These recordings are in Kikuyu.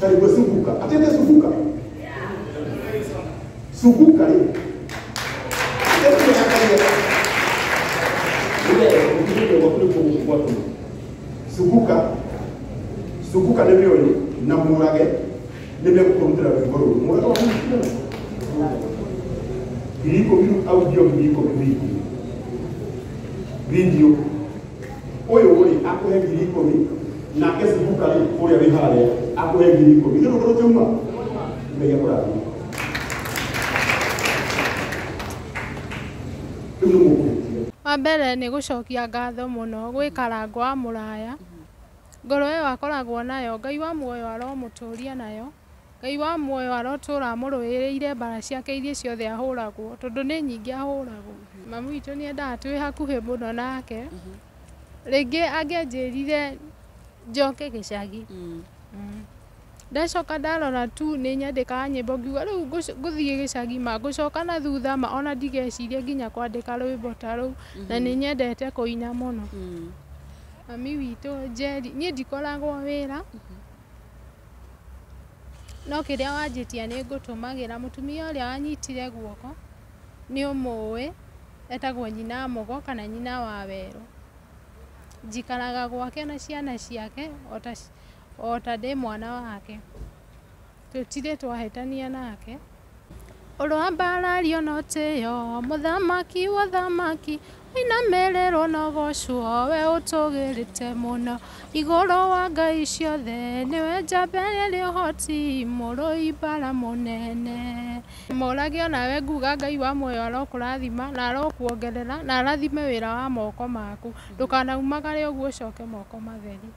Karibu suguka. Atete suguka. Suguka rĩ. Atete akaria. Suguka. Suguka nĩ ũyũ na Mũrage nĩ megũkũrutĩra rwĩmbo rũrũ. Mũrage wa 10,000 audio 10,000 video. Video. Ũyũ rĩ akũhe 10,000 nake Suguka rĩ ũrĩa wĩ harĩa akũhe 10,000. Nĩ rũgano rũtiuma. Ngai akũrathime. Rĩu nĩ mũkũhĩtia. Wa mbere nĩ gũcokia ngatho mũno gwĩ Karangũ wa Mũraya. Ngoro ĩyo akoragwo nayo, Ngai wa muoyo aromũtũria nayo. Ngai wa muoyo arotũra amũrũĩrĩire mbara ciake iria ciothe ahũragwo, tondũ nĩ nyingĩ ahũragwo. Mami witũ nĩ endaga twĩ hakuhĩ mũno nake. Rĩngĩ angĩanjĩrire njoke gĩcagi. Ndacoka ndarora tu nĩ nyandĩkaga nyĩmbo ngiuga rĩu ngũthiĩ gĩcagi ma ngũcoka na thutha ma ona ndigeciria nginya kwandĩka rwĩmbo ta rũu, na nĩ nyendete kũina mũno. Mami witũ Njeri, niĩ ndikoragwo wĩra, no kĩrĩa wanjĩtia nĩ ngũtũmagĩra. Mũtumia ũrĩa wanyitire guoko nĩ ũmũĩ, etagwo nyina Mũgo kana nyina wa Werũ. Njikaraga gwake na ciana ciake ota ndĩ mwana wake. Tũtirĩ twahĩtania nake. Ũroambarario no tĩo, mũthamaki wa thamaki, ũinamĩrĩrwo na ũgocwo, we ũtũgĩrĩte mũno. Igũrũ wa ngai ciothe, nĩwe njamba ĩrĩ ũhoti, mũrũi mbara mũnene. Mũrage onawe nguga Ngai wa muoyo arokũrathima na arokuongerera na arathime wĩra wa moko maku. Ndũkanaumagare ũguo ũcoke moko matheri.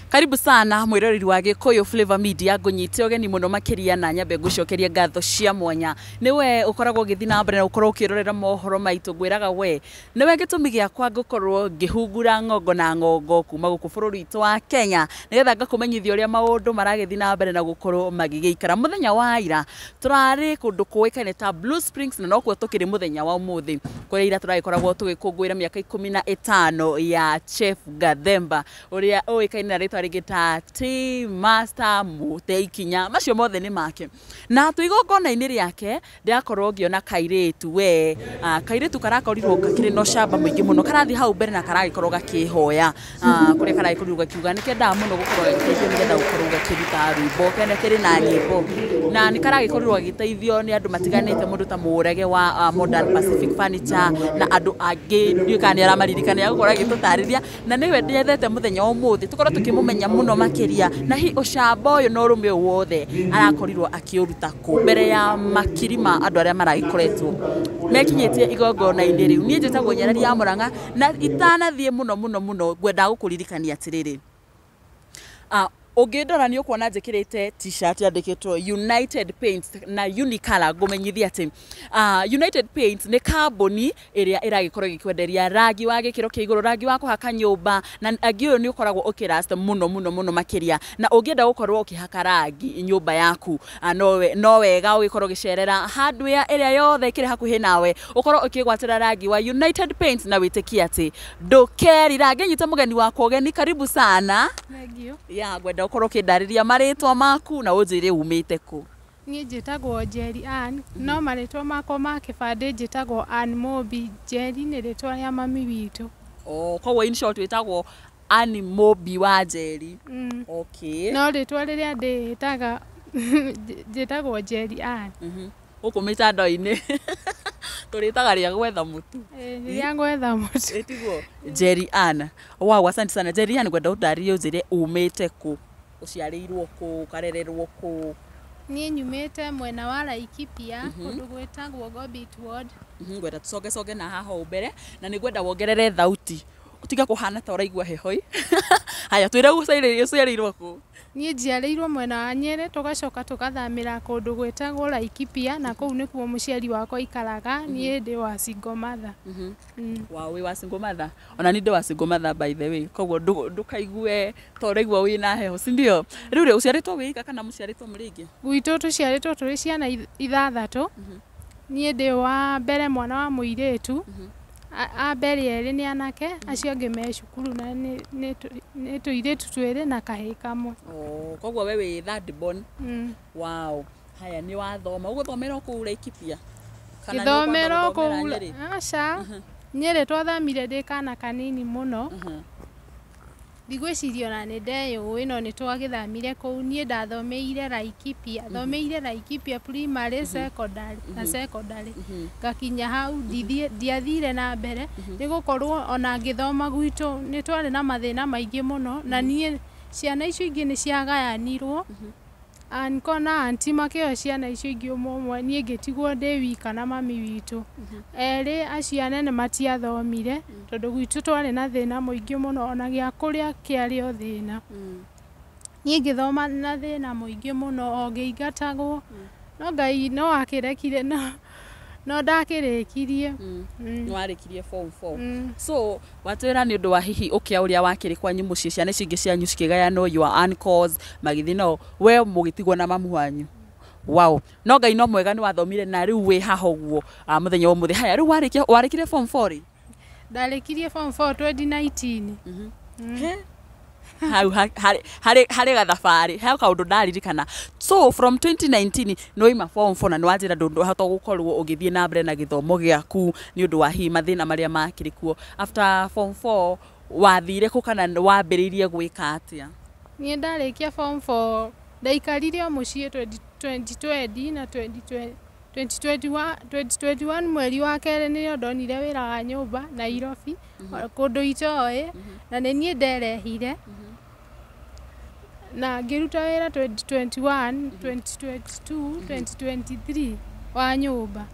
Karibu sana mwiroreri wa Gikuyu Flavor Media, ngũnyite ũgeni mũno makĩria na nyambe ngũcokeria ngatho cia mwanya. Nĩwe ũkoragwo ũgĩthiĩ na mbere na ũkorwo ũkĩrorera mohoro maitũ, ngwĩraga we nĩwe gĩtũmi gĩakwa ngũkorwo ngĩhungura ng'ongo na ng'ongo kuma gũkũ bũrũri witũ wa Kenya, nĩgetha ngakũmenyithia ũrĩa maũndũ maragĩthiĩ na mbere na gũkorwo magĩgĩikara. Mũthenya wa ira tũrarĩ kũndũ kũĩkaine ta Blue Springs, na nokuo tũkĩrĩ mũthenya wa ũmũthĩ, kũrĩa ira tũragĩkoragwo tũgĩkũngũĩra mĩaka 15 ya Chef Gathemba ũrĩa ũĩkaine na rĩtwa rĩngĩ ta Tea Master Mũteikinya. Macio mothe nĩ make. Na twĩ igongona-inĩ rĩake ndĩrakorwo ngĩona kairĩtu we, kairĩtu karakorirwo gakĩrĩ na ũcamba mũingĩ mũno, karathiĩ hau mbere na karagĩkorwo gakĩhoya, kũrĩa karagĩkorirwo gakiuga nĩ kendaga mũno gũkorwo gagĩteithio nĩgetha gũkorwo gakĩruta rwĩmbo, kene kĩrĩ na nyĩmbo, na nĩ karagĩkorirwo gagĩteithio nĩ andũ matiganĩte, mũndũ ta Mũrage wa Modern Pacific Furniture na andũ angĩ, ndiũĩ kana nĩ aramaririkana, agũkorwo agĩtũtarĩria, na nĩwe ndĩethete mũthenya wa ũmũthĩ tũkorwo tũkĩmũmenya mũno makĩria, na hihi ũcamba ũyũ na ũrũme ũyũ wothe arakorirwo akĩũruta kũ mbere ya makiri ma andũ arĩa maragĩkoretwo mekinyĩtie igongona-inĩ rĩu. Niĩ njĩtagwo Nyarari ya Mũrang'a, na itanathiĩ mũno mũno mũno ngwendaga gũkũririkania atĩrĩrĩ, ũngĩndora nĩ ũkuona njĩkĩrĩte t-shirt yandĩkĩtwo United Paints na Unicolor. Ngũmenyithia atĩ United Paints nĩ kambuni ĩrĩa ĩragĩkorwo ĩgĩkwenderia rangi wa gĩkĩro kĩa igũrũ, rangi wa kũhaka nyũmba, na rangi ũyũ nĩ ũkoragwo ũkĩrasta mũno mũno mũno makĩria, na ũngĩenda gũkorwo ũkĩhaka rangi nyũmba yaku, no wega ũgĩkorwo ũgĩcerera hardware ĩrĩa yothe ĩkĩrĩ hakuhĩ nawe, ũkorwo ũkĩgwatĩra rangi wa United Paints na wĩtĩkie atĩ ndũkerira. Ngĩnyita mũgeni wakwa ũgeni, karibu sana. Thank you. Ya ngwenda ũkorwo ũkĩndarĩria marĩtwa maku na ũnjĩre umĩte kũ. Niĩ njĩtagwo Njeri Ann, no marĩtwa makwa ma kĩbandĩ njĩtagwo Ann Mũmbi. Njeri nĩ rĩtwa rĩa mami witũ. Oh, koguo in short wĩtagwo Ann Mũmbi wa Njeri. Okay. No rĩtwa rĩrĩa ndĩĩtaga njĩtagwo Njeri Ann. Gũkũ mĩtandao-inĩ tũrĩtaga rĩa gwetha mũtu. Rĩrĩa gwetha mũtu. Ĩtiguo Njeri Ann. Wow, asante sana Njeri Ann, ngwenda ũndarĩrie ũnjĩre umĩte kũ, ũciarĩirwo kũ, ũkarererwo kũ. Niĩ nyumĩte mwena wa Laikipia, kũndũ gwĩtagwo Gobit Ward. Ngwenda tũcoge na haha ũũ mbere, na nĩ ngwenda wongerere thauti, ũtiga kũhana ta ũraigua heho. Haya, twĩre ũciarĩirwo kũ. Niĩ njiarĩirwo mwena wa Nyĩrĩ, tũgacoka tũgathamĩra kũndũ gwĩtagwo Laikipia, na kũu nĩkuo mũciari wakwa aikaraga. Niĩ ndĩ wa single mother. Wow, wĩ wa single mother. Ona niĩ ndĩ wa single mother by the way, koguo ndũkaigue ta ũraigua wĩna heho, si ndio? Rĩu rĩ, ũciarĩtwo wĩ ika kana mũciarĩtwo mũrĩ aingĩ? Gwitũ tũciarĩtwo tũrĩ ciana 6. Niĩ ndĩ wa mbere mwana wa mũirĩtu. A mbere erĩ nĩ anake, acio angĩ me cukuru na nĩ tũirĩtu twĩrĩ na kahĩĩ kamwe. Oh, koguo we wĩ third born. Mm. Wow. Haya, nĩ wathoma. Ũgũthomera o kũu Laikipia? Kana nĩ Ngĩthomera ũkwamba o kũu gũthomera Nyĩrĩ? Aca. Nyĩrĩ twathamire ndĩ kana kanini mũno. Ndigwĩciria ona nĩ ndeyũĩ, no nĩ twagĩthamire kũu. Niĩ ndathomeire Laikipia, thomeire Laikipia primary, secondary na secondary. Ngakinya hau ndiathire na mbere nĩ gũkorwo ona ngĩthoma gwitũ nĩ twarĩ na mathĩna maingĩ mũno, na niĩ ciana icio ingĩ nĩ ciagayanirwo. Uncle na auntie makĩoya ciana icio ingĩ ũmwe ũmwe, niĩ ngĩtigwo ndĩ wika na mami witũ. Erĩ acio anene matiathomire tondũ gwitũ twarĩ na thĩna mũingĩ mũno, ona gĩa kũrĩa kĩarĩ o thĩna. Niĩ ngĩthoma na thĩna mũingĩ mũno, o ngĩingatagwo, no Ngai no akĩrekire, no ndakĩrĩkirie. Nĩ warĩkirie form 4? Mm. So watwĩra nĩ ũndũ wa hihi ũkĩa ũrĩa wakĩrĩ kwanyu mũciĩ, ciana icio ingĩ cianyu cikĩgayanwo, your uncles magĩthiĩ, no we mũgĩtigwo na mamu wanyu. Wow. No Ngai no mwega, nĩ wathomire na rĩu wĩ haha ũguo mũthenya wa ũmũthĩ. Haya, rĩu warĩkirie form 4 rĩ? Ndarĩkirie form 4 2019. He? Hau harĩ gathabarĩ he kaũndũ ndaririkana. So from 2019 nĩ waima form 4 na nĩ wanjĩra ndũhota gũkorwo ũgĩthiĩ na mbere na gĩthomo gĩaku nĩ ũndũ wa hihi mathĩna marĩa makĩrĩ kuo. After form 4 wathire kũ kana wambĩrĩirie gwĩka atĩa? Niĩ ndarĩkia form 4 ndaikarire o mũciĩ 2020 na 2021. 2021 mweri wa kerĩ nĩrĩo ndonire wĩra wa nyũmba Nairobi, kũndũ itoĩ, na nĩ niĩ nderehire na ngĩruta wĩra 2021, 2022, 2023 wa nyũmba,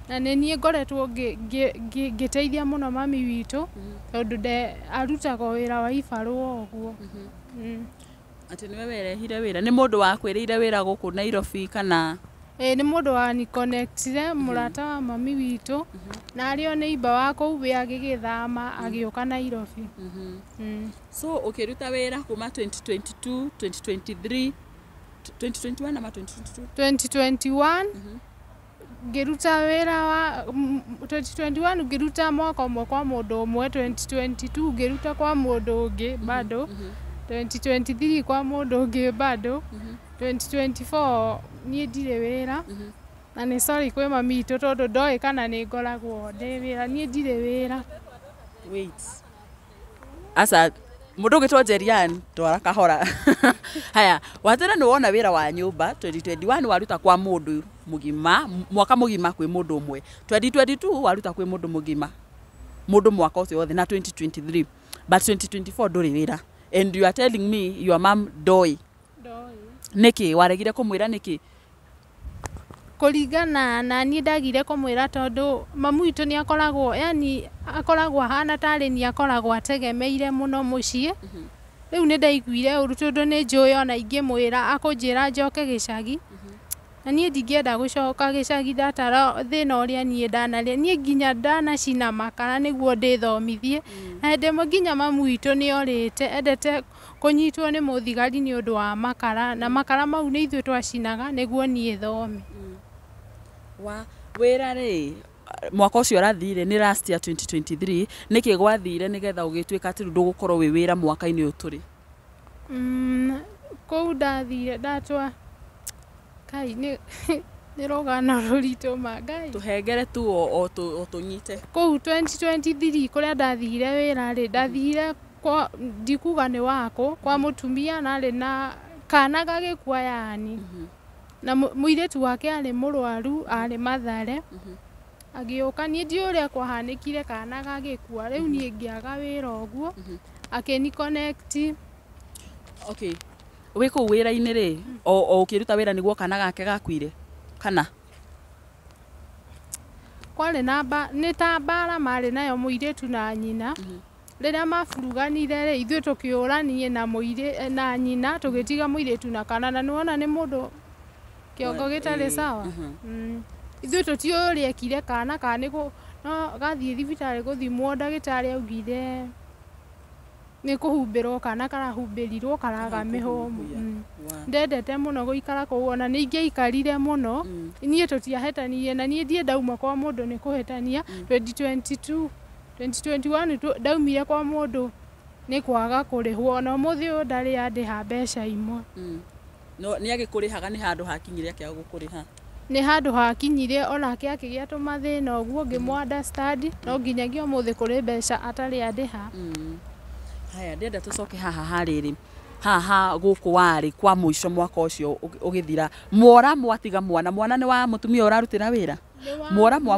na nĩ niĩ ngoretwo ngĩteithia mũno mami witũ tondũ arutaga wĩra wa ibarũa ũguo. Atĩ nĩwe werehire wĩra? Nĩ mũndũ wakwĩrĩire wĩra gũkũ Nairobi kana? Ĩĩ, nĩ mũndũ waniconnectire, mũrata wa mami witũ, na arĩ o neighbor wa kũu, we agĩgĩthama agĩũka Nairobi. So ũkĩruta wĩra kuma 2022, 2023, 2021 ama 2022? 2021 ngĩruta wĩra wa 2021, ngĩruta mwaka ũmwe kwa mũndũ ũmwe, 2022 ngĩruta kwa mũndũ ũngĩ bado, 2023 kwa mũndũ ũngĩ bado, 2024 niĩ ndirĩ wĩra. Na nĩ sorry kwĩ mami witũ tondũ ndoĩ kana nĩ ngoragwo ndĩ wĩra, niĩ ndirĩ wĩra. Wait, aca, mũndũ ũgĩtwo Njerian, twara kahora. Haya, watĩra nĩ wona wĩra wa nyũmba 2021, waruta kwa mũndũ mũgima mwaka mũgima kwĩ mũndũ ũmwe, 2022 waruta kwĩ mũndũ mũgima mũndũ mwaka ũcio wothe, na 2023, but 2024 ndũrĩ wĩra, and you are telling me your mom ndoĩ? Ndoĩ. Nĩkĩ waregire kũmwĩra? Nĩkĩ? Kũringana na niĩ, ndagire kũmwĩra tondũ mamu witũ nĩ akoragwo, yani akoragwo ahana tarĩ niĩ akoragwo ategemeire mũno mũciĩ. Rĩu nĩ ndaiguire ũru tondũ nĩ njũĩ ona ingĩmwĩra akũnjĩra njoke gĩcagi, na niĩ ndingĩenda gũcoka gĩcagi ndatara thĩna ũrĩa niĩ ndanarĩa. Niĩ nginya ndanacina makara nĩguo ndĩthomithie, na hĩndĩ ĩmwe nginya mamu witũ nĩ orĩte, endete kũnyitwo nĩ mũthigari nĩ ũndũ wa makara, na makara mau nĩ ithuĩ twacinaga nĩguo niĩ thome. Wa wĩra rĩ, mwaka ũcio ũrathire nĩ last year 2023, nĩkĩ gwathire nĩgetha ũgĩtuĩka atĩ rĩu ndũgũkorwo wĩ wĩra mwaka-inĩ ũyũ tũrĩ? Kũu ndathire ndatwa kai nĩ rũgano rũritũ ma Ngai. Tũhengere tu o tũnyite. Kũu 2023 kũrĩa ndathire wĩra rĩ, ndathire kwa, ndikuga nĩ wakũ, kwa mũtumia na arĩ na kana gagĩkua, yani na mũirĩtu wake arĩ mũrwaru, arĩ Mathare, agĩũka. Niĩ ndiũĩ ũrĩa kwahanĩkire kana gagĩkua. Rĩu niĩ ngĩaga wĩra ũguo, akĩni connect. Okay, wĩ kũu wĩra-inĩ rĩ, o ũkĩruta wĩra nĩguo kana gake gakuire kana? Kwarĩ na nĩ ta mbara marĩ nayo mũirĩtu na nyina. Rĩrĩa maburuganire rĩ, ithuĩ tũkĩũra, niĩ na mũirĩ na nyina, tũgĩtiga mũirĩtu na kana, na nĩwona nĩ mũndũ kĩongo gĩtarĩ sawa. Ithuĩ tũtiũĩ ũrĩa ekire kana kana nĩ no gathiĩ thibitarĩ gũthimwo, ndagĩtarĩ augire nĩ kũhumbĩrwo kana karahumbĩrirwo karaga mĩhũmũ. Ndendete mũno gũikara kũu, ona nĩ ingĩaikarire mũno. Niĩ tũtiahĩtanirie, na niĩ ndiĩ ndauma kwa mũndũ nĩ kũhĩtania. 2022 2021 ndaumire kwa mũndũ nĩ kwaga kũrĩhwo ona ũmũthĩ ũyũ ndarĩ andĩha mbeca imwe. No nĩ agĩkũrĩhaga nĩ handũ hakinyire akĩaga gũkũrĩha? Nĩ handũ hakinyire onake akĩgĩa tũmathĩna ũguo ngĩmũ understand no nginyagia ũmũthĩ kũrĩ mbeca atarĩ andĩha. Haya, ndĩrenda tũcoke haha harĩrĩ haha gũkũ warĩ kwa mũico mwaka ũcio ũgĩthira mwora mwatiga mwana mwana nĩ wa mũtumia ũrarutĩra wĩra mwora nĩ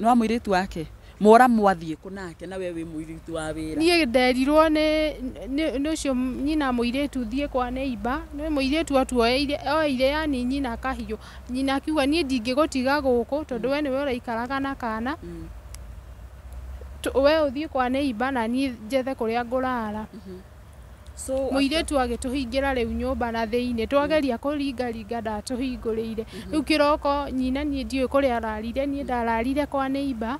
wa mũirĩtu wake mwora mwathiĩ kũ nake na we wĩ mũirĩtu wa wĩra? Niĩ nderirwo nĩ ũcio nyina mũirĩtu thiĩ kwa neighbor nĩ mũirĩtu atuoeire oeire yani nyina kahiũ nyina akiuga niĩ ndingĩgũtiga gũkũ tondũ we nĩwe ũraikaraga na kana we ũthiĩ kwa neighbor na niĩ njethe kũrĩa ngũrara. So mũirĩtu agĩtũhingĩra rĩu nyũmba na thĩinĩ twageria kũringaringa ndatũhingũrĩire rĩu kĩroko nyina niĩ ndiũĩ kũrĩa ararire niĩ ndararire kwa neighbor.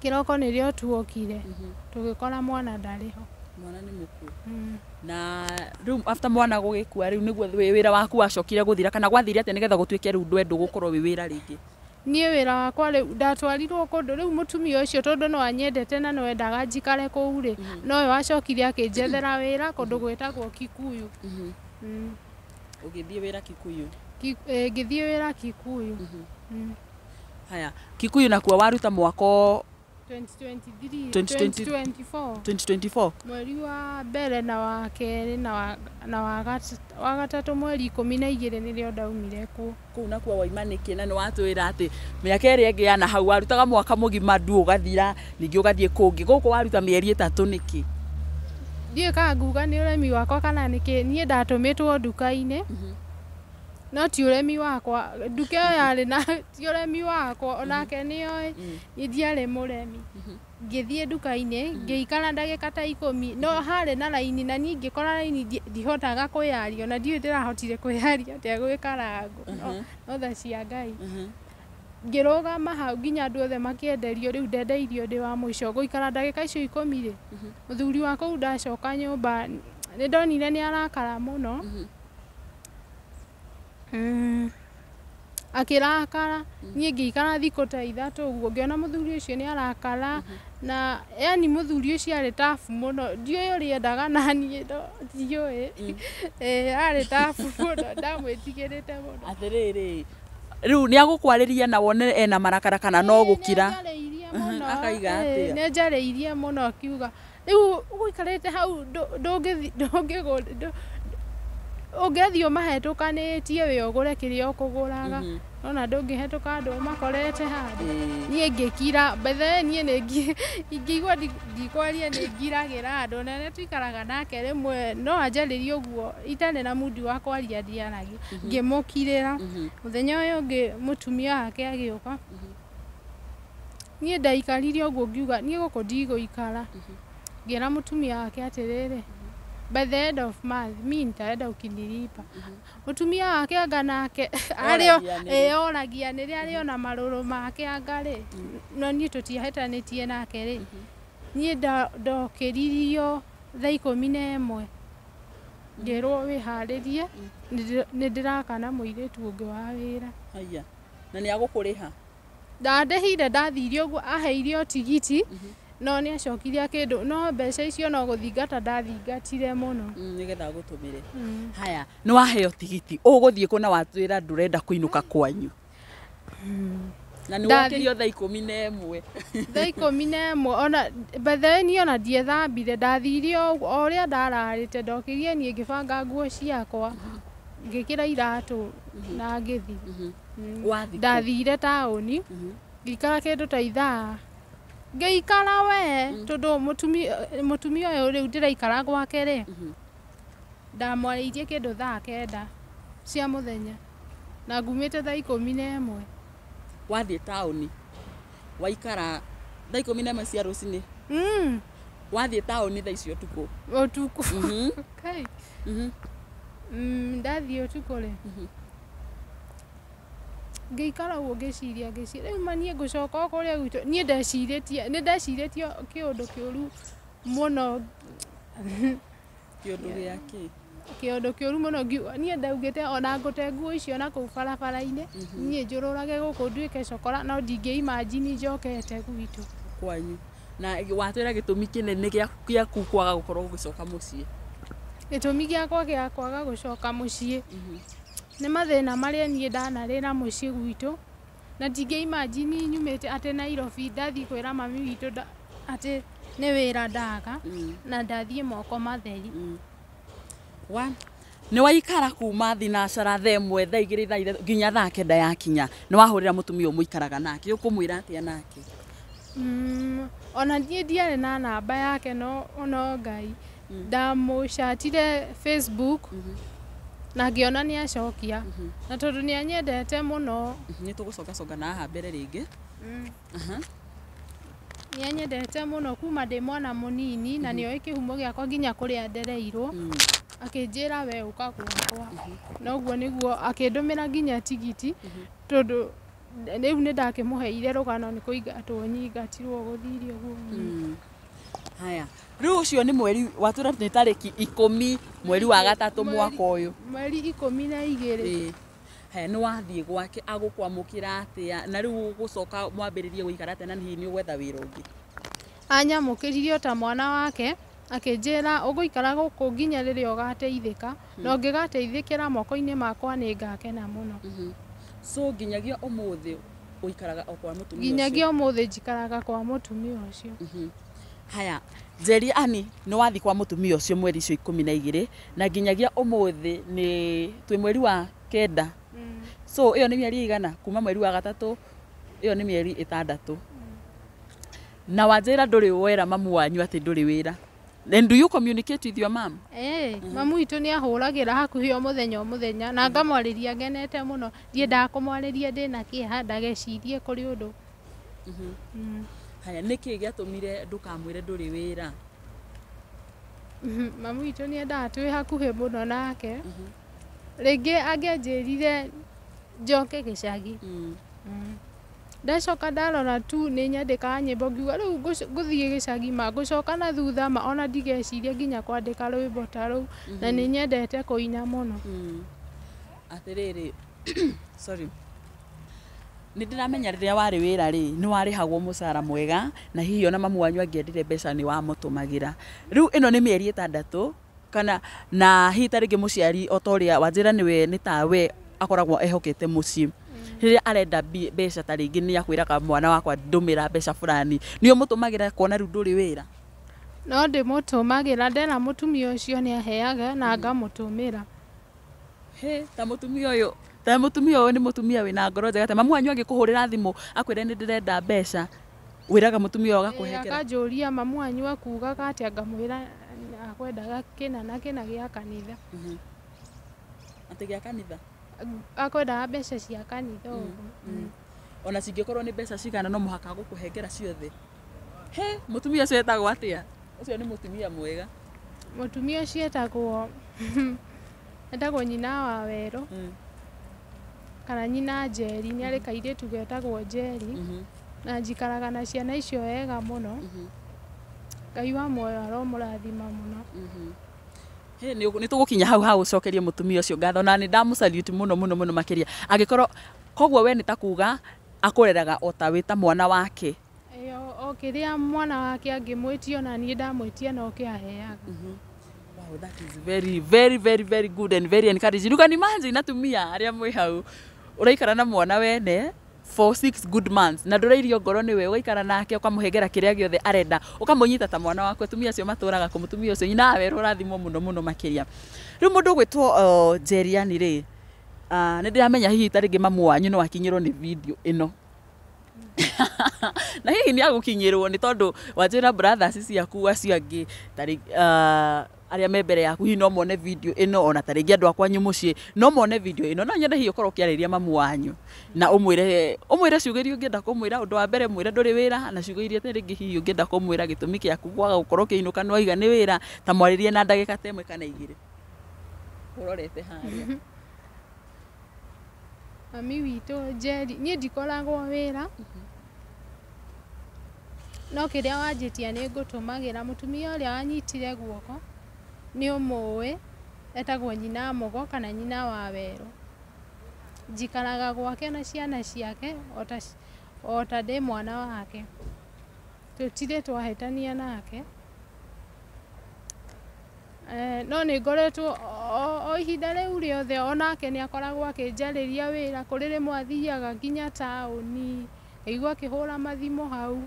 Kĩroko nĩrĩo tuokire tũgĩkora mwana ndarĩ ho. Mwana nĩ mũkuũ. Na rĩu after mwana gũgĩkua rĩu nĩguo wĩra waku wacokire gũthira kana gwathire atĩa nĩgetha gũtuĩke rĩu ndwendwo gũkorwo wĩ wĩra rĩngĩ? Niĩ wĩra wakwa rĩu ndatwarirwo kũndũ rĩu mũtumia ũcio tondũ no anyendete na no endaga njikare kũu rĩ nowe wacokire akĩnjethera wĩra kũndũ gwĩtagwo Kikuyu. Ũgĩthiĩ wĩra Kikuyu? Ngĩthiĩ wĩra Kikuyu. Haya, Kikuyu nakuo waruta mwaka 2023 2024 2024 mweri wa mbere na wa kerĩ na wa gatatũ mweri 12 nĩrĩo ndaumire kuo. Kũu nakuo waima nĩkĩ na nĩ watwĩra atĩ mĩaka ĩrĩa ĩngĩ yana hau warutaga mwaka mũgima ndu ũgathira ningĩ ũgathiĩ kũngĩ gũkũ waruta mĩeri 3 nĩkĩ? Ndiũĩ kana nguga nĩ ũremi wakwa kana nĩkĩ niĩ ndatũmĩtwo nduka-inĩ no ti ũremi wakwa nduka ĩyo yarĩ na ti ũremi wakwa onake nĩoĩ niĩ ndiarĩ mũremi. Ngĩthiĩ nduka-inĩ ngĩikara ndagĩka ta 10 no harĩ na raini na niĩ ngĩkora raini ndihotaga kwĩyaria ona ndiũĩ ndĩrahotire kwĩyaria atĩa gwĩkarangwo no tha cia Ngai. Ngĩrũgama hau nginya andũ othe makĩenderio rĩu ndendeirio ndĩ wa mũico gũikara ndagĩka icio 10 rĩ mũthuri wa kũu ndacoka nyũmba nĩ ndonire nĩ arakara mũno. Akĩrakara niĩ ngĩikara thikũ ta 3 ũguo ngĩona mũthuri ũcio nĩ arakara na yani mũthuri ũcio arĩ tabu mũno ndiũĩ ũrĩa endaga na niĩ ndiũĩ arĩ tabu mũno ndamwĩtigĩrĩte mũno. Atĩrĩrĩ rĩu nĩ agũkwarĩria na wone ena marakara kana no gũkira? Akaiga atĩa? Nĩ anjarĩirie mũno akiuga rĩu ũgũikarĩte hau ndũngĩ ũngĩthiĩ ũmahetũkanĩtie wĩ ũgũre kĩrĩa ũkũgũraga nona ndũngĩhetũka andũ ũmakorete handũ. Niĩ ngĩkira by the way niĩ nĩ ingĩigua ndikwaria nĩ ngiragĩra andũ na nĩ tuikaraga nake rĩmwe no anjarĩrie ũguo itarĩ na mundi wa kwaria ndiaragia ngĩmũkirĩra. Mũthenya ũyũ ũngĩ mũtumia wake agĩũka niĩ ndaikarire ũguo ngiuga niĩ gũkũ ndigũikara ngĩra mũtumia wake atĩrĩrĩ by the end of month mi nitaenda ukinilipa. Mũtumia wake anga nake oragia nĩrĩ arĩ ona marũrũ make anga rĩ no niĩ tũtiahĩtanĩtie nake rĩ niĩ ndokĩririo thaa 11 ngĩrwo wĩharĩrie nĩ ndĩrakana mũirĩtu ũngĩ wa wĩra. Haya, na nĩ agũkũrĩha? Ndandĩhire ndathire ũguo aheire tigiti no nĩ acokire kĩndũ no mbeca icio no gũthingata ndathingatire mũno nĩgetha agũtũmĩre. Haya, nĩ waheo tigiti ũgũthiĩ kũ na watwĩra ndũrenda kũinũka kwanyu na nĩ wokĩrio thaa 11? Thaa 11 ona by the way niĩ ona ndiethambire ndathire o ũrĩa ndararĩte ndokĩrie niĩ ngĩbanga nguo ciakwa ngĩkĩra iratũ na ngĩthiĩ. Ndathire taũni ngĩikara kĩndũ ta ithaa ngĩikara we tondũ mũtumia ũyũ rĩu ndĩraikara gwake rĩ ndamwarĩirie kĩndũ thaa 9 cia mũthenya na ngumĩte thaa 11. Wathiĩ taũni waikara thaa 11 cia rũcinĩ? Wathiĩ taũni thaa icio ũtukũ? Ũtukũ. Ndathiĩ ũtukũ rĩ ngĩikara ũguo ngĩciria rĩu ma niĩ ngũcoka o kũrĩa gwitũ niĩ ndecirĩtie nĩ ndecirĩtie kĩũndũ kĩũru mũno. Kĩũndũ gĩa kĩ? Kĩũndũ kĩũru mũno niĩ ndaugĩte ona ngũte nguo icio na kũu barabara-inĩ niĩ njũrũrage gũkũ nduĩke cokora no ndingĩ imagine njokete gwitũ. Kwanyu. Na watwĩra gĩtũmi kĩnene gĩaku kwaga gũkorwo ũgĩcoka mũciĩ. Gĩtũmi gĩakwa gĩa kwaga gũcoka mũciĩ nĩ mathĩna marĩa niĩ ndanarĩra mũciĩ gwitũ, na ndingĩ imagine nyumĩte atĩ Nairobi ndathiĩ kwĩra mami witũ atĩ nĩ wĩra ndaga na ndathiĩ moko matheri. Nĩ waikara kuma thinacara thaa 1, thaa 2, thaa 3 nginya thaa 9 yakinya, nĩ wahũrĩra mũtumia ũyũ mũikaraga nake, ũkũmwĩra atĩa nake? Ona niĩ ndiarĩ na namba yake, no Ngai ndamũcatire Facebook na ngĩona nĩ acokia, na tondũ nĩ anyendete mũno. Nĩ tũgũcoka na haha mbere rĩngĩ. Nĩ anyendete mũno kuma ndĩ mwana mũnini, na nĩoĩ kĩhumo gĩakwa nginya kũrĩa ndereirwo. Akĩnjĩra we ũka gwakwa, na ũguo nĩguo akĩndũmĩra nginya tigiti, tondũ rĩu nĩ ndakĩmũheire rũgano nĩ kũingatwo nyingatirwo gũthire ũguo. Haya, rĩu ũcio nĩ mweri watwĩra nĩ tarĩki 10 mweri wa 3 mwaka ũyũ. Mweri 12. Haya, nĩ wathiĩ gwake agũkwamũkĩra atĩa, na rĩu ũgũcoka mwambĩrĩrie gũikara atĩa, na hihi nĩ ũgwetha wĩra ũngĩ? Anyamũkĩrire o ta mwana wake, akĩnjĩra ũgũikara gũkũ nginya rĩrĩa ũgateithĩka, na ũngĩgateithĩkĩra moko-inĩ makwa nĩ ngakena mũno. So nginyagia ũmũthĩ ũikaraga o kwa mũtumia ũcio? Nginyagia ũmũthĩ njikaraga kwa mũtumia ũcio. Haya, Njeri Ann, nĩ wathiĩ kwa mũtumia ũcio mweri icio 12, na nginyagia ũmũthĩ nĩ twĩ mweri wa 9. So ĩyo nĩ mĩeri igana kuma mweri wa 3, ĩyo nĩ mĩeri 6. Na wanjĩra ndũrĩ wera mamu wanyu atĩ ndũrĩ wĩra. Then do you communicate with your mom? Mamu witũ nĩ ahũragĩra hakuhĩ o mũthenya o mũthenya, na ngamwarĩria ngenete mũno. Ndiendaga kũmwarĩria ndĩna kĩeha ndagecirie kũrĩ ũndũ. Haya, nĩkĩ gĩatũmire ndũkamwĩre ndũrĩ wĩra? Mamu witũ nĩ endaga twĩ hakuhĩ mũno nake. Rĩngĩ angĩanjĩrire njoke gĩcagi. Ndacoka ndarora tu nĩ nyandĩkaga nyĩmbo ngiuga rĩu ngũthiĩ gĩcagi ma ngũcoka na thutha ma ona ndigeciria nginya kwandĩka rwĩmbo ta rũu, na nĩ nyendete kũina mũno. Atĩrĩrĩ, sorry, nĩ ndĩramenya rĩrĩa warĩ wĩra rĩ, nĩ warĩhagwo mũcara mwega, na hihi ona mamu wanyu angĩendire mbeca nĩ wamũtũmagĩra. Rĩu ĩno nĩ mĩeri 6 kana na hihi ta rĩngĩ mũciari o ta ũrĩa wanjĩra nĩwe nĩ tawe akoragwo ehokete mũciĩ, rĩrĩa arenda mbeca ta rĩngĩ nĩ akwĩraga mwana wakwa ndũmĩra mbeca fulani, nĩ ũmũtũmagĩra kuona rĩu ndũrĩ wĩra? No ndĩmũtũmagĩra, ndera mũtumia ũcio nĩ aheaga na ngamũtũmĩra. He, ta mũtumia ũyũ, ta mũtumia ũyũ nĩ mũtumia wĩna ngoro njega. Ta mamu wanyu angĩkũhũrĩra thimũ akwĩre nĩ ndĩrenda mbeca, wĩraga mũtumia ũyũ agakũhengera? Akanjũria mamu wanyu akugaga atĩa, ngamwĩra akwendaga kĩna na kĩna gĩa kanitha. Atĩ gĩa kanitha? Akwendaga mbeca cia kanitha ũguo. Ona cingĩkorwo nĩ mbeca cigana no mũhaka agũkũhengera ciothe. He, mũtumia ũcio etagwo atĩa? Ũcio nĩ mũtumia mwega. Mũtumia ũcio etagwo nyina wa Werũ kana nyina Njeri, nĩ arĩ kairĩtu getagwo Njeri, na njikaraga na ciana icio wega mũno. Ngai wa muoyo aromũrathima mũno. Nĩ tũgũkinya hau ha gũcokeria mũtumia ũcio ngatho, na nĩ ndamũsalute mũno mũno mũno makĩria. Angĩkorwo koguo we nĩ ta kuga akũreraga o ta wĩ ta mwana wake. O kĩrĩa mwana wake angĩmwĩtia ona niĩ ndamwĩtia no kĩaheaga. Wow, that is very very very very good and very encouraging. You can imagine atumia arĩa mwĩ hau ũraikara na mwana wene for 6 good months na ndũrairio ngoro nĩwe, ũgaikara nake ũkamũhengera kĩrĩa gĩothe arenda, ũkamũnyita ta mwana waku. Atumia acio matũraga kũ mũtumia ũcio nyina wa Werũ ũrathimwo mũno mũno makĩria. Rĩu mũndũ ũgwĩtwo Njeri Ann rĩ, nĩ ndĩramenya hihi ta rĩngĩ mamu wanyu no akinyĩrwo nĩ video ĩno. Na hihi nĩ agũkinyĩrwo nĩ tondũ wanjĩra brothers ciaku acio angĩ ta arĩa me mbere yaku hihi no mone video ĩno, ona ta rĩngĩ andũ a kwanyu mũciĩ no mone video ĩno. No nyende hihi ũkorwo ũkĩarĩria mamu wanyu na ũmwĩre ciugo iria ũngĩenda kũmwĩra. Ũndũ wa mbere mwĩre ndũrĩ wĩra, na ciugo iria rĩngĩ hihi ũngĩenda kũmwĩra gĩtũmi gĩaku kwaga gũkorwo ũkĩinũka nĩ waiga nĩ wĩra, ta mwarĩrie na ndagĩka ta 1 kana 2. Ũrorete harĩa. Mami witũ Njeri, niĩ ndikoragwo wĩra, no kĩrĩa wanjĩtia nĩ ngũtũmagĩra. Mũtumia ũrĩa wanyitire guoko nĩ ũmũĩ, etagwo nyina Mũgo kana nyina wa Werũ. Njikaraga gwake na ciana ciake o ta ndĩ mwana wake. Tũtirĩ twahĩtania nake. No nĩ ngoretwo o ihinda rĩu rĩothe onake nĩ akoragwo akĩnjarĩria wĩra. Kũrĩ rĩmwe athiaga nginya taũni, ngaigua akĩhũra mathimũ hau.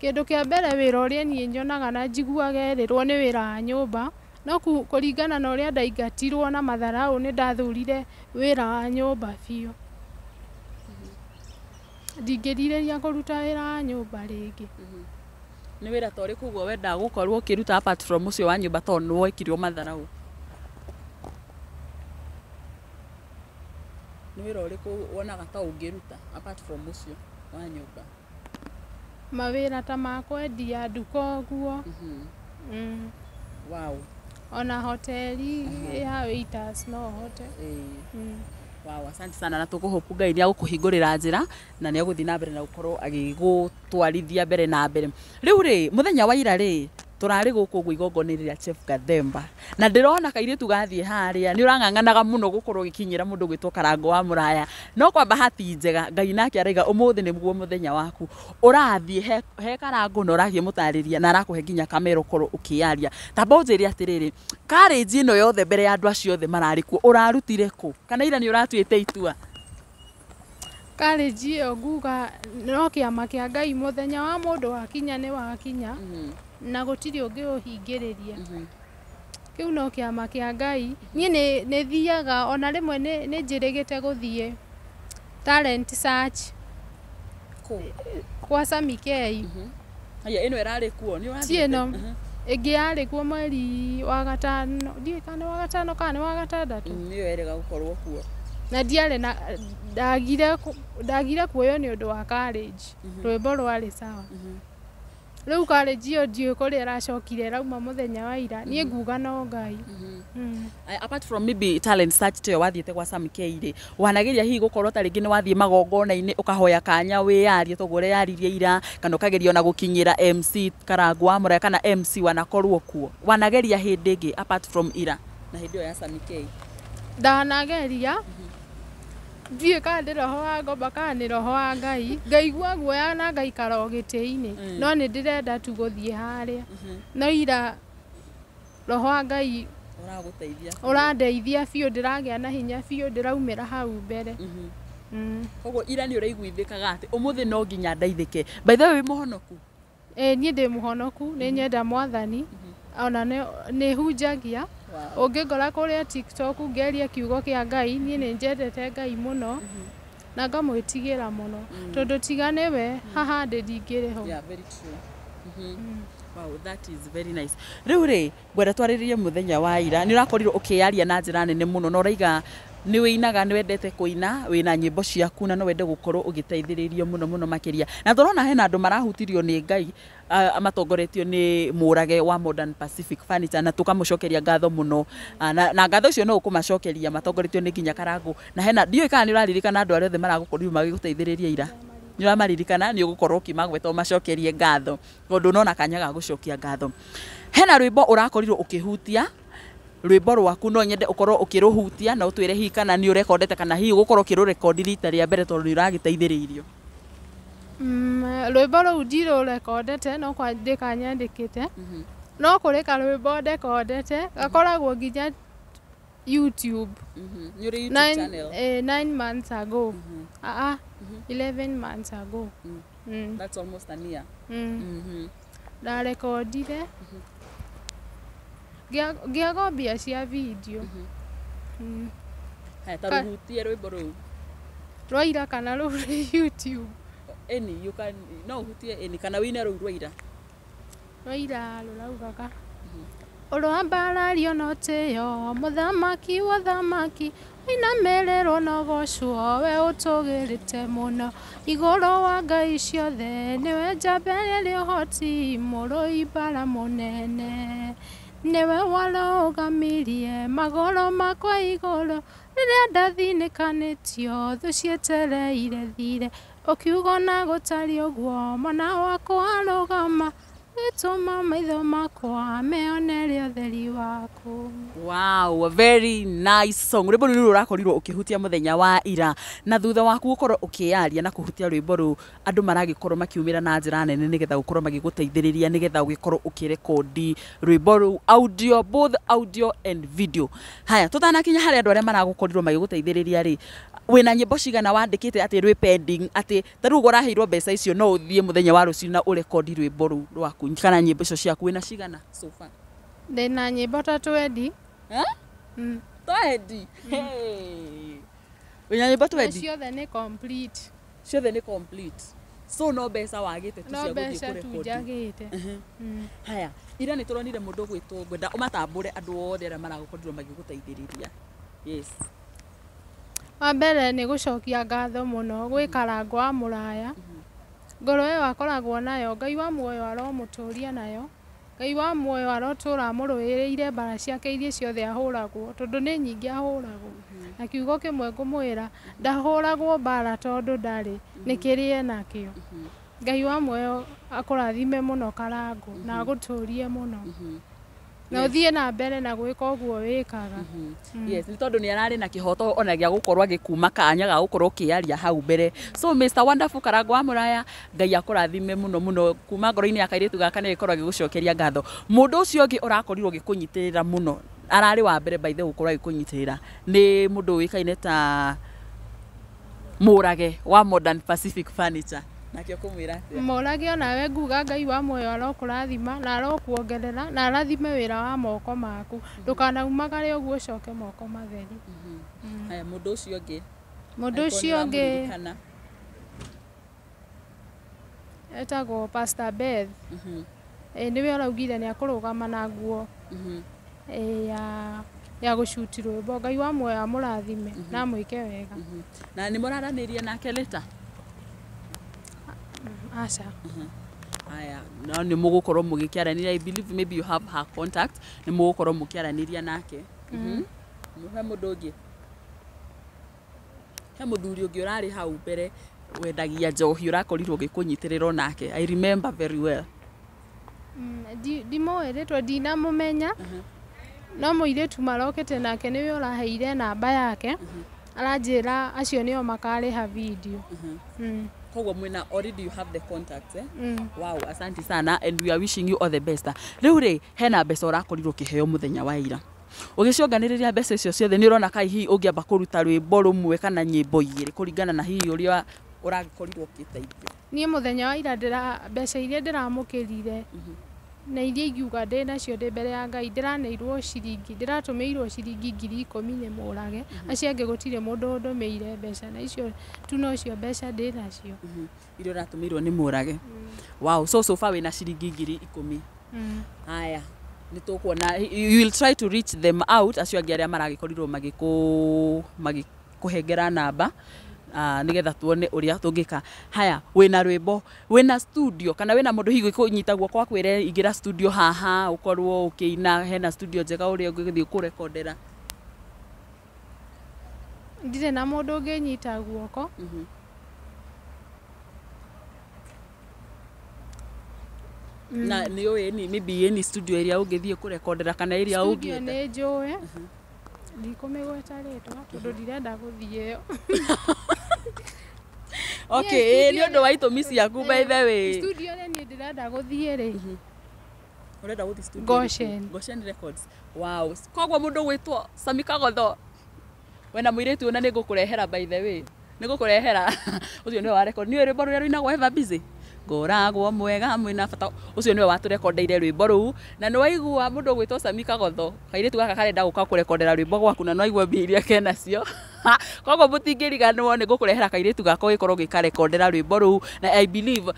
Kĩndũ kĩa mbere wĩra ũrĩa niĩ nyonaga na njiguaga erĩrwo nĩ wĩra wa nyũmba, no kũringana na ũrĩa ndaingatirwo na matharaũ nĩ ndathurire wĩra wa nyũmba biũ. Ndingĩrirĩria kũruta wĩra wa nyũmba rĩngĩ. Nĩ wĩra ta ũrĩkũ ũguo wendaga gũkorwo ũkĩruta apart from ũcio wa nyũmba tondũ nĩ wekirwo matharau? Nĩ wĩra ũrĩkũ wonaga ta ũngĩruta apart from ũcio wa nyũmba? Mawĩra ta ma kwendia nduka ũguo. Wow. Ona hoteli ya waiters no hote. Wow, asante sana na tũkũhopu Ngai nĩ agũkũhingũrĩra njĩra na nĩ agũthiĩ na mbere na gũkorwo agĩgũtwarithia mbere na mbere. Rĩu rĩ, mũthenya wa ira rĩ, tũrarĩ gũkũ ũguo igongona-inĩ rĩa Chef Gathemba na ndĩrona kairĩtu gathiĩ harĩa nĩ ũrang'ang'anaga mũno gũkorwo ũgĩkinyĩra mũndũ gwĩtwo Karango wa Mũraya, no kwa bahati njega Ngai nake araiga ũmũthĩ nĩguo mũthenya waku. Ũrathiĩ he Karango na ũrathiĩ mũtarĩria na arakũhe nginya kamera ũkorwo ũkĩaria. Tamba ũnjĩre atĩrĩrĩ, courage ĩno yothe mbere ya andũ acio othe mararĩ kuo ũrarutire kũ? Kana ira nĩ ũratuĩte itua? Courage ĩyo nguga no kĩama kĩa Ngai, mũthenya wa mũndũ wakinya nĩ wakinya na gũtirĩ ũngĩ ũhingĩrĩria. Kĩu no kĩama kĩa Ngai. Niĩ nĩ thiaga ona rĩmwe nĩ njĩrĩgĩte gũthiĩ talent search kwa Sami K. Haya, ĩno ĩrarĩ kuo nĩ ũrathiĩte? Ti ĩno. Ĩngĩ yarĩ kuo mweri wa gatano, ndiũĩ kana nĩ wa gatano kana nĩ wa gatandatũ. Nĩyo ĩrega gũkorwo kuo. Na ndiarĩ na ndagire kuoywo nĩ ũndũ wa courage. Rwĩmbo rwarĩ sawa. Rĩu courage ĩyo ndiũĩ kũrĩa ĩracokire ĩrauma mũthenya wa ira. Niĩ nguga no Ngai. Apart from maybe talent search ĩyo wathiĩte gwa Sam K rĩ, wanageria hihi gũkorwo ta rĩngĩ nĩ wathiĩ magongona-inĩ ũkahoya kanya wĩyarie toguo ũreyaririe ira, kana ũkageria ona gũkinyĩra MC Karango wa Mũraya kana MC wanakorwo kuo? Wanageria hĩndĩ ĩngĩ apart from ira na hĩndĩ ĩyo ya Sam K? Ndanageria. Ndiũĩ kana nĩ roho wa ngomba kana nĩ roho wa Ngai. Ngaigua guoya na ngaikara o gĩtĩ-inĩ. No nĩ ndĩrenda tu gũthiĩ harĩa. No ira roho wa Ngai ũragũteithia, ũrandeithia biũ, ndĩragĩa na hinya biũ, ndĩraumĩra hau mbere. Koguo ira nĩ ũraiguithĩkaga atĩ ũmũthĩ no nginya ndeithĩke. By the way, wĩ mũhonoku? Ĩĩ niĩ ndĩ mũhonoku, nĩ nyenda Mwathani, ona nĩ hunjagia. Ũngĩngora kũrĩa TikTok ngeria kiugo kĩa Ngai, niĩ nĩ njendete Ngai mũno na ngamwĩtigĩra mũno, tondũ tiga nĩwe haha ndĩ ndingĩrĩ ho. Yeah, very true. Wow, that is very nice. Rĩu rĩ, ngwenda twarĩrĩrie mũthenya wa ira. Nĩ ũrakorirwo ũkĩyaria na njĩra nene mũno na ũraiga nĩ wĩinaga, nĩ wendete kũina, wĩna nyĩmbo ciaku na no wende gũkorwo ũgĩteithĩrĩrio mũno mũno makĩria. Na tũrona hena andũ marahutirio nĩ Ngai matongoretio nĩ Mũrage wa Modern Pacific Furniture na tũkamũcokeria ngatho mũno. Na ngatho icio no ũkũmacokeria matongoretio nĩ nginya Karango. Na hena ndiũĩ kana nĩ ũraririkana andũ arĩa othe maragũkorirwo magĩgũteithĩrĩria ira. Nĩ ũramaririkana, nĩ ũgũkorwo ũkĩmagweta ũmacokerie ngatho tondũ nona kanya ga gũcokia ngatho. Hena rwĩmbo ũrakorirwo ũkĩhutia, rwĩmbo rwaku no nyende ũkorwo ũkĩrũhutia na ũtwĩre hihi kana nĩ ũrekondete kana hihi ũgũkorwo ũkĩrũrekondi rita rĩa mbere tondũ nĩ ũragĩteithĩrĩirio. Rwĩmbo rũu ndirũrekondete no kwandĩka nyandĩkĩte. No kũrĩ karwĩmbo ndekondete gakoragwo nginya YouTube. Nĩ ũrĩ YouTube channel? 9 months ago. 11 months ago. That's almost a year. Ndarekondire ngĩaga mbia cia video. Haya, ta rũhutie rwĩmbo rũu. Rwa ira kana rũu rwĩ YouTube? Any, you can, no ũhutie any kana wĩine rũu rwa ira. Rwa ira rũraugaga ũroambarario no tĩo mũthamaki wa thamaki ũinamĩrĩrwo no gocwo we ũtũgĩrĩte mũno igũrũ wa ngai ciothe nĩwe njamba ĩrĩ ũhoti mũrũi mbara mũnene nĩwe warũgamirie magũrũ makwa igũrũ rĩrĩa ndathinĩkanĩtio thũ cietereire thire ũkiuga ona gũtariĩ ũguo mwana wakwa arũgama Ũgĩtũma maitho makwa meonere ũtheri waku. Wow, a very nice song. Rwĩmbo rũu rũrakorirwo ũkĩhutia mũthenya wa ira, na thutha waku gũkorwo ũkĩyaria na kũhutia rwĩmbo rũu, andũ maragĩkorwo makiumĩra na njĩra nene nĩgetha gũkorwo magĩgũteithĩrĩria nĩgetha ũgĩkorwo ũkĩrekondi rwĩmbo rũu audio, both audio and video. Haya, tũtanakinya harĩ andũ arĩa maragũkorirwo magĩgũteithĩrĩria rĩ, wĩna nyĩmbo cigana wandĩkĩte atĩ rwĩ pending, atĩ ta rĩu ũraheirwo mbeca icio no ũthiĩ mũthenya wa rũciũ na ũrekondi rwĩmbo rũu rwaku kana nyĩmbo icio ciaku, wĩna cigana so far? Ndĩna nyĩmbo ta 20. Eh? Mm. 20? Hey. Wĩna nyĩmbo Na 20? ciothe nĩ complete. Ciothe nĩ complete, so no mbeca wagĩte tu No cia gũthiĩ mbeca tu kũrekondi. njagĩte. Mm. Haya, ira nĩ tũronire mũndũ ũgwĩtwo, ngwenda ũmatambũre andũ othe arĩa maragũkorirwo magĩgũteithĩrĩria. Yes. Wa mbere nĩ gũcokia ngatho mũno gwĩ Karangũ wa Mũraya. Ngoro ĩyo akoragwo nayo, Ngai wa muoyo aromũtũria nayo. Ngai wa muoyo arotũra amũrũĩrĩire mbara ciake iria ciothe ahũragwo, tondũ nĩ nyingĩ ahũragwo. Na kiugo kĩmwe ngũmwĩra, ndahũragwo mbara tondũ ndarĩ, nĩ kĩrĩa enakĩo. Ngai wa muoyo akũrathime mũno Karangũ, na agũtũrie mũno. Na ũthiĩ na mbere na gwĩka ũguo wĩkaga. Yes, nĩ tondũ nĩ ararĩ na kĩhoto ona gĩa gũkorwo agĩkuma kanya ga gũkorwo ũkĩaria hau mbere. So Mr Wonderful Karangũ wa Mũraya, Ngai akũrathime mũno mũno kuma ngoro-inĩ ya kairĩtu gaka, nĩ gĩkorwo agĩgũcokeria ngatho. Mũndũ ũcio ũngĩ ũrakorirwo ũgĩkũnyitĩrĩra mũno, ararĩ wa mbere by the way gũkorwo agĩkũnyitĩrĩra, nĩ mũndũ ũĩkaine ta Mũrage wa Modern Pacific Furniture. Nakĩo kũmwĩra atĩa? Mũrage onawe nguga Ngai wa muoyo arokũrathima na arokuongerera na arathime wĩra wa moko maku, ndũkanaumagare ũguo ũcoke moko matheri. Haya, mũndũ ũcio ũngĩ? Mũndũ Angĩkorwo ũcio ũngĩ nĩũramũririkana. Etagwo Pastor Beth. Ĩ nĩwe ũraugire nĩ akũrũgama na nguo ĩ, ya gũcuti rwĩmbo. Ngai wa muoyo amũrathime na amwĩke wega. Na nĩ mũraranĩria nake later? Aca. Haya, no nĩ mũgũkorwo mũgĩkĩaranĩria. I believe maybe you have her contact, nĩ mũgũkorwo mũkĩaranĩria nake. He mũndũ ũngĩ, he mũthuri ũngĩ ũrarĩ hau mbere wendagia njohi ũrakorirwo ũgĩkũnyitĩrĩra onake, I remember very well. Ndimũĩ rĩtwa, ndinamũmenya, no mũirĩtu marokĩte nake nĩwe ũraheire namba yake, aranjĩra acio nĩo makarĩha video. Koguo mwĩna, already you have the contacts, eh? Mm. Wow, asante sana and we are wishing you all the best. Rĩu rĩ, hena mbeca ũrakorirwo ũkĩheo mũthenya wa ira, ũgĩcionganĩrĩria mbeca icio ciothe, nĩ ũrona kai hihi ũngĩamba kũruta rwĩmbo rũmwe kana nyĩmbo igĩrĩ kũringana na hihi ũrĩa ũrakorirwo ũgĩteithio? Niĩ mũthenya wa ira ndĩra mbeca iria ndĩramũkĩrire na iria ingiuga ndĩ nacio ndĩ mbere ya Ngai, ndĩraneirwo ciringi, ndĩratũmĩirwo ciringi 10,000 nĩ Mũrage. Acio angĩ gũtirĩ mũndũ ũndũmĩire mbeca, na icio tu nocio mbeca ndĩ nacio. Iria ũratũmĩirwo nĩ Mũrage. Wow, so far wĩna ciringi 10,000? Mm. Haya, nĩ tũkuona, you will try to reach them out, acio angĩ arĩa maragĩkorirwo magĩkũhengera namba, nĩgetha tuone ũrĩa tũngĩka. Haya, wĩna rwĩmbo, wĩna studio kana wĩna mũndũ hihi kũnyita guoko akwĩre ingĩra studio haha ũkorwo ũkĩina, hena studio njega ũrĩa ũngĩthiĩ kũrekondera? Ndirĩ na mũndũ ũngĩnyita guoko. Na nĩ ũĩ ni maybe any studio ĩrĩa ũngĩthiĩ kũrekondera kana ĩrĩa Studio ũngĩenda? nĩ njũĩ, ndikũmĩgweta rĩtwa tondũ ndirenda gũthiĩ ĩyo. Okay, Niĩ nĩ ũndũ wa itũmi ciaku, by the way. Studio ĩrĩa niĩ ndĩrenda gũthiĩ rĩ, Ũrenda gũthiĩ studio Goshen. ĩrĩkũ? Goshen Records. Wow, koguo mũndũ gwĩtwo Sami Kagotho wena mũirĩtu ũna, nĩ ngũkũrehera, by the way, nĩ ngũkũrehera ũcio nĩwe wa record, nĩwe rwĩmbo rũrĩa rũinagwo Ever Busy, ngoragwo mwega mwĩna bata, ũcio nĩwe watũrekondeire rwĩmbo rũu. Na nĩ waigua mũndũ ũgwĩtwo Sami Kagotho, kairĩtu gaka karenda gũka kũrekondera rwĩmbo gwaku, na nĩ waigua mbia iria kenacio, koguo mũtingĩriganĩrwo nĩ ngũkũrehera kairĩtu gaka ũgĩkorwo ũgĩkarekondera rwĩmbo rũu. Na I believe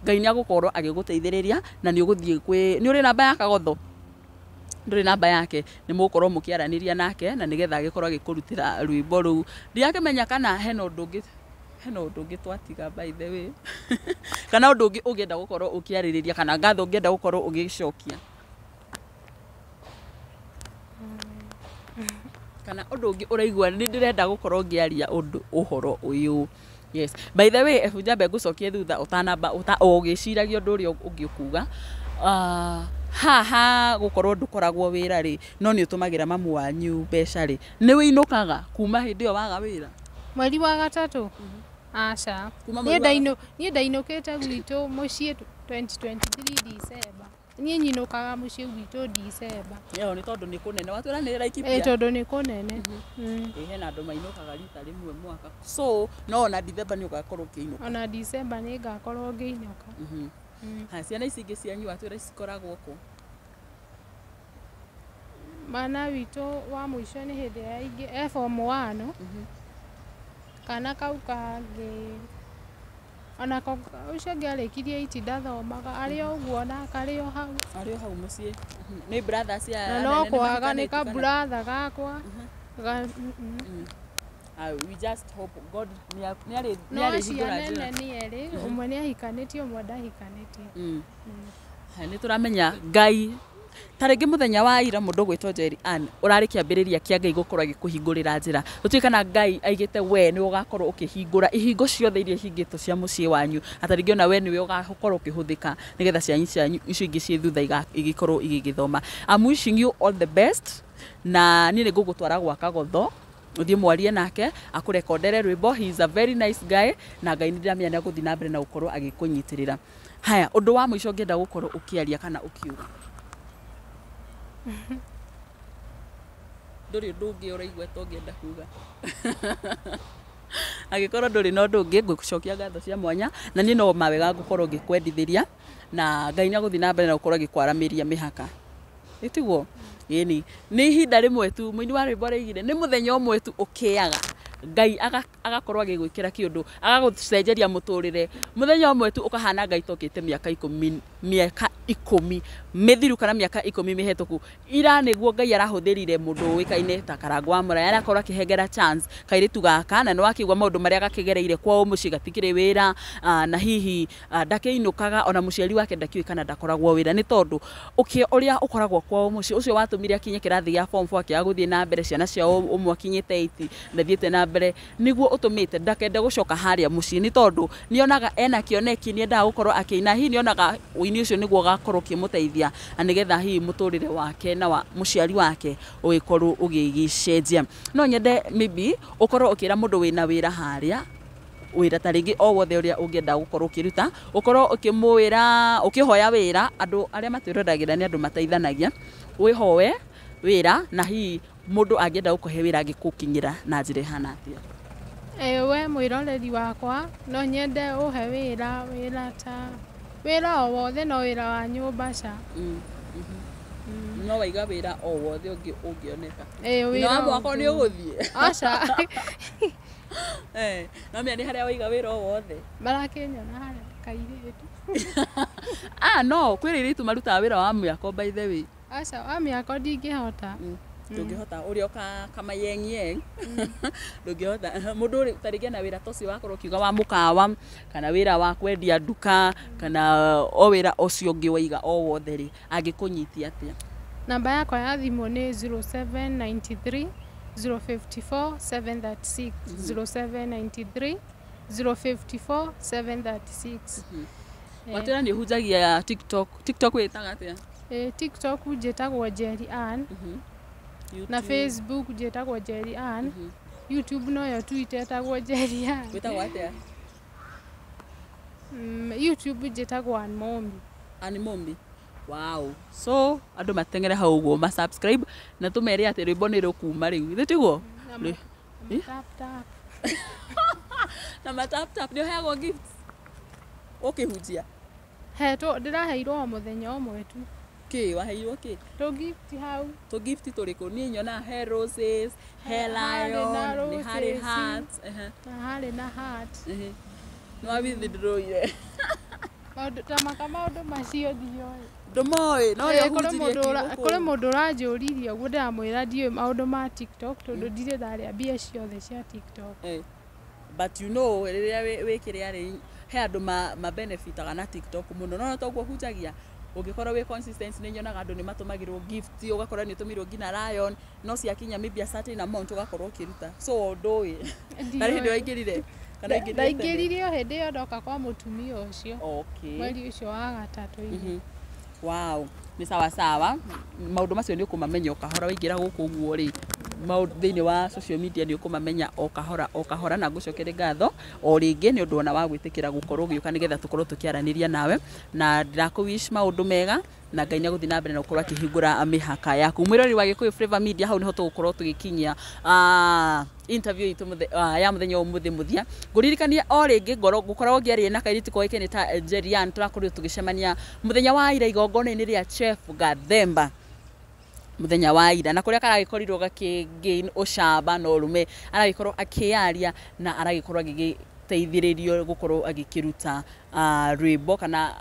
Ngai nĩ agũkorwo agĩgũteithĩrĩria na nĩ ũgũthiĩ kwĩ, nĩ ũrĩ namba ya Kagotho? Ndũrĩ namba yake? Nĩ mũgũkorwo mũkĩaranĩria nake na nĩgetha agĩkorwo agĩkũrutĩra rwĩmbo rũu. Ndirakĩmenya kana hena ũndũ ũngĩ twatiga, by the way, kana ũndũ ũngĩ ũngĩenda gũkorwo ũkĩarĩrĩria kana ngatho ũngĩenda gũkorwo ũgĩcokia kana ũndũ ũngĩ ũraigua nĩ ndĩrenda gũkorwo ngĩaria ũndũ ũhoro ũyũ. Yes, by the way, ebu njambe ngũcokie thutha ũtanamba ũgĩciragia ũndũ ũrĩa ũngĩ ũkuga. Haha gũkorwo ndũkoragwo wĩra rĩ, no nĩ ũtũmagĩra mamu wanyu mbeca rĩ, nĩ wĩinũkaga kuma hĩndĩ ĩyo waga wĩra? Mweri wa gatatũ? Aca. Kuma Niĩ mweri wa niĩ ndainũkĩte gwitũ mũciĩ 2023 December. Niĩ nyinũkaga mũciĩ gwitũ December. Ĩyo nĩ tondũ nĩ kũnene watwĩra nĩ Ĩ Laikipia. tondũ nĩ kũnene. Ĩ hena andũ mainũkaga rita rĩmwe mwaka, so no ona December nĩ ũgakorwo ũkĩinũka. Ona December nĩ ngakorwo ngĩinũka. Ha, ciana ici ingĩ cianyu watwĩra cikoragwo kũ? Mwana witũ wa mũico nĩ hĩndĩ ya ingĩ e form 1. Kana kau kangĩ onako ũcio ũngĩ arĩkirie iti ndathomaga, arĩ o ũguo onake arĩ o hau. Arĩ o hau mũciĩ. Nĩ brothers cia Na anene no nĩ kwaga nĩ mahikanĩtie kana? kaburatha gakwa. We just hope God nĩ No arĩhingũra acio njĩra. anene nĩ erĩ, ũmwe nĩ ahikanĩtie ũmwe ndahikanĩtie. Nĩ tũramenya Ngai ta rĩngĩ mũthenya wa ira mũndũ ũgwĩtwo Njeri Ann ũrarĩ kĩambĩrĩria kĩa Ngai gũkorwo agĩkũhingũrĩra njĩra. Gũtiũĩ kana Ngai aigĩte we nĩwe ũgakorwo ũkĩhingũra ihingo ciothe iria ihingĩtwo cia mũciĩ wanyu, na ta rĩngĩ ona we nĩwe ũgakorwo ũkĩhũthĩka nĩgetha ciana cianyu icio ingĩ ciĩ thutha igĩkorwo igĩgĩthoma. I'm wishing you all the best, na niĩ nĩ ngũgũtwara gwa Kagotho ũthiĩ mwarie nake akũrekondere rwĩmbo. He is a very nice guy, na Ngai nĩ ndĩramenya nĩ egũthiĩ na mbere na gũkorwo agĩkũnyitĩrĩra. Haya, ũndũ wa mũico ũngĩenda gũkorwo ũkĩaria kana ũkiuga? Ndũrĩ ũndũ ũngĩ ũraigua ta ũngĩenda kuga? Angĩkorwo ndũrĩ na ũndũ ũngĩ, ngũgũcokia ngatho cia mwanya, na niĩ no mawega ngũkorwo ngĩkwendithĩria, na Ngai nĩ egũthiĩ na mbere na gũkorwo agĩkwaramĩria mĩhaka. Ĩtiguo? Ĩni. Nĩ ihinda rĩmwe tu, mũini wa rwĩmbo araigire, nĩ mũthenya ũmwe tu ũkĩaga Ngai agakorwo agĩgwĩkĩra kĩũndũ, agagũcenjeria mũtũrĩre. Mũthenya ũmwe tu ũkahana Ngai tokĩte mĩaka ikũmi, mĩaka ikũmi mĩthiru kana mĩaka ikũmi mĩhetũku. Ira nĩguo Ngai arahũthĩrire mũndũ ũĩkaine ta Karangũ wa Mũraya, arakorwo akĩhengera chance kairĩtu gaka, na nĩ wakĩigua maũndũ marĩa gakĩgereire kwao mũciĩ, gatikĩrĩ wĩra, na hihi ndakĩinũkaga, ona mũciari wake ndakĩũĩ kana ndakoragwo wĩra, nĩ tondũ ũrĩa ũkoragwo kwao mũciĩ ũcio watũmire akinye kĩrathi gĩa form 4 akĩaga gũthiĩ na mbere, ciana ciao ũmwe akinyĩte 8 ndathiĩte na mbere, nĩguo ũtũmĩte ndakende gũcoka harĩa mũciĩ, nĩ tondũ nĩonaga ena kĩoneki, nĩendaga gũkorwo akĩina, hihi nĩonaga ũini ũcio nĩguo ũgakorwo ũkĩmũteithia, na nĩgetha hihi mũtũrĩre wake na wa mũciari wake ũgĩkorwo ũgĩgĩcenjia. No nyende maybe ũkorwo ũkĩra mũndũ wĩna wĩra harĩa, wĩra ta rĩngĩ o wothe ũrĩa ũngĩenda gũkorwo ũkĩruta, ũkorwo ũkĩmwĩra, ũkĩhoya wĩra. Andũ arĩa matwĩroragĩra nĩ andũ mateithanagia, wĩhoe wĩra, na hihi mũndũ angĩenda gũkũhe wĩra angĩkũkinyĩra na njĩra ĩhana atĩa? We mwĩroreri wakwa, no nyende ũhe wĩra, wĩra ta wĩra o wothe, no wĩra wa nyũmba ca. No waiga wĩra o wothe ũngĩ ũngĩoneka. Wĩra No wa mwako ũngĩ. nĩ ũgũthiĩ? Aca. No menya nĩ harĩa waiga wĩra o wothe. Marakĩnyona harĩa kairĩtu. No kwĩ airĩtu marutaga wĩra wa mĩako, by the way. Aca, wa mĩako ndingĩhota. Ndũngĩhota ũrĩa kamayeng'yeng, ndũngĩhota. Mũndũ ũrĩ ta rĩngĩ ena wĩra ta ũcio wakorwo ũkiuga wa mũkawa, kana wĩra wa kwendia nduka, kana o wĩra ũcio ũngĩ waiga o wothe rĩ, angĩkũnyitia atĩa? Namba yakwa ya thimũ nĩ 0793 054 736, 0793 054 736. Watwĩra nĩ ũhunjagia TikTok. TikTok wĩtaga atĩa? TikTok njĩtagwo Njeri Ann, na YouTube. Facebook njĩtagwo Njeri Ann, YouTube noyo tu itetagwo Njeri Ann. Wĩtagwo atĩa? YouTube njĩtagwo Ann Mombi. Ann Mombi. Wow. So andũ mateng'ere hau ũguo ma subscribe na tũmere atĩ rwĩmbo nĩ rũkuma rĩu. Githĩ tiguo? Na tap tap. Na ma tap tap. Nĩ ũheagwo gifts ũkĩhunjia? Hetwo, ndĩraheirwo o mũthenya ũmwe tu. Kĩ waheirwo kĩ? Tũ gift hau. Tũ gift tũrĩkũ? Niĩ nyonaga he roses, he Harĩ lion, na nĩ harĩ roses. hearts. Na harĩ na heart. Nĩ wa withdraw-ire? Maũndũ ta maka, maũndũ macio ndioĩ. Ndũmoĩ no ũrĩa Kũrĩ ũhunjirie mũndũ kiugo kũrĩ kũu. Mũndũ ũranjũririe ũguo, ndĩramwĩra ndiũĩ maũndũ ma TikTok tondũ ndirĩ ndarĩa mbia ciothe cia TikTok. But you know rĩrĩa wĩ kĩrĩa rĩ, he andũ ma benefitaga na TikTok mũno, no toguo hunjagia. Ũngĩkorwo wĩ consistent, nĩ nyonaga andũ nĩ matũmagĩrwo gift, ũgakora nĩ ũtũmĩirwo nginya lion, no ciakinya maybe a certain amount ũgakorwo ũkĩruta. So ndũĩ na hĩndĩ waingĩrire kana waingĩrire tene? Ndaingĩrire o hĩndĩ ĩyo ndoka kwa mũtumia ũcio, mweri ũcio wa gatatũ. Wow, nĩ sawa sawa. Maũndũ macio nĩ ũkũmamenya o kahora waingĩra gũkũ ũguo rĩ, thĩinĩ wa social media nĩ ũkũmamenya o kahora o kahora. Na ngũcokerie ngatho o rĩngĩ nĩ ũndũ ona wa gwĩtĩkĩra gũkorwo ũgĩũka nĩgetha tũkorwo tũkĩaranĩria nawe, na ndĩrakũ wish maũndũ mega, na Ngai nĩ agũthiĩ na mbere na gũkorwo akĩhingũra mĩhaka yaku. Mwĩrori wa Gĩkũyũ Flavour Media, hau nĩho tũgũkorwo tũgĩkinyia interview itũ ya mũthenya ũmũthĩ mũthia. Ngũririkanie o rĩngĩ ngoro ngũkoragwo ngĩaria na kairĩtu koĩkaine ta Jerian. Tũrakorirwo tũgĩcemania mũthenya wa ira igongona-inĩ rĩa Chef Gathemba, mũthenya wa ira, na kũrĩa karagĩkorirwo gakĩ gain ũcamba na ũrũme, aragĩkorwo akĩyaria na aragĩkorwo agĩgĩteithĩrĩrio gũkorwo agĩkĩruta rwĩmbo, kana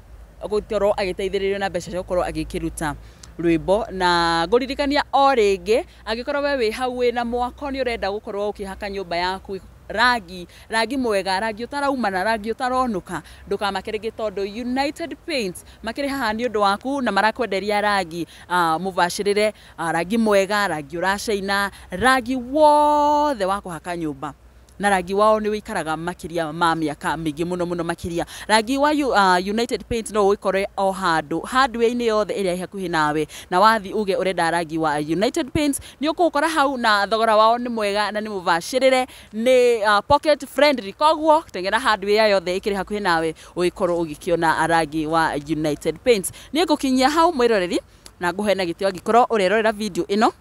gũkorwo agĩteithĩrĩrio na mbeca cia gũkorwo agĩkĩruta rwĩmbo. Na ngũririkania o rĩngĩ, angĩkorwo we wĩ hau wĩna mwako, nĩ ũrenda gũkorwo ũkĩhaka nyũmba yaku rangi, rangi mwega, rangi ũtaraumana, rangi ũtaronũka, ndũkamake rĩngĩ, tondũ United Paints makĩrĩ haha nĩ ũndũ waku na marakwenderia rangi mũbacĩrĩre, rangi mwega, rangi ũracaina, rangi wothe wa kũhaka nyũmba, na rangi wao nĩ wĩikaraga makĩria ma mĩaka mĩingĩ mũno mũno makĩria. Rangi wa United Paint no ũikore o handũ hardware-inĩ yothe ĩrĩa ĩ hakuhĩ nawe, na wathi uge ũrenda rangi wa United Paints, nĩ ũkũũkora hau, na thogora wao nĩ mwega na nĩ mũbacĩrĩre, nĩ pocket friendly. Koguo teng'era hardware yothe ĩkĩrĩ hakuhĩ nawe ũgĩkorwo ũgĩkĩona rangi wa United Paints. Niĩ ngũkinyia hau, mwĩroreri, na ngũhe na gĩtĩo angĩkorwo ũrerorera video ĩno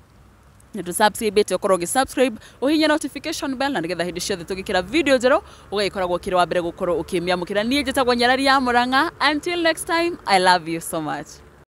nĩ subscribe, ũkorwo ũgĩ subscribe, ũhihinye notification bell, na nĩgetha hĩndĩ ciothe tũgĩkĩra video njerũ ũgagĩkoragwo ũkĩrĩ wa mbere gũkorwo ũkĩmĩamũkĩra. Niĩ njĩtagwo Nyarari ya Mũrang'a. Until next time, I love you so much.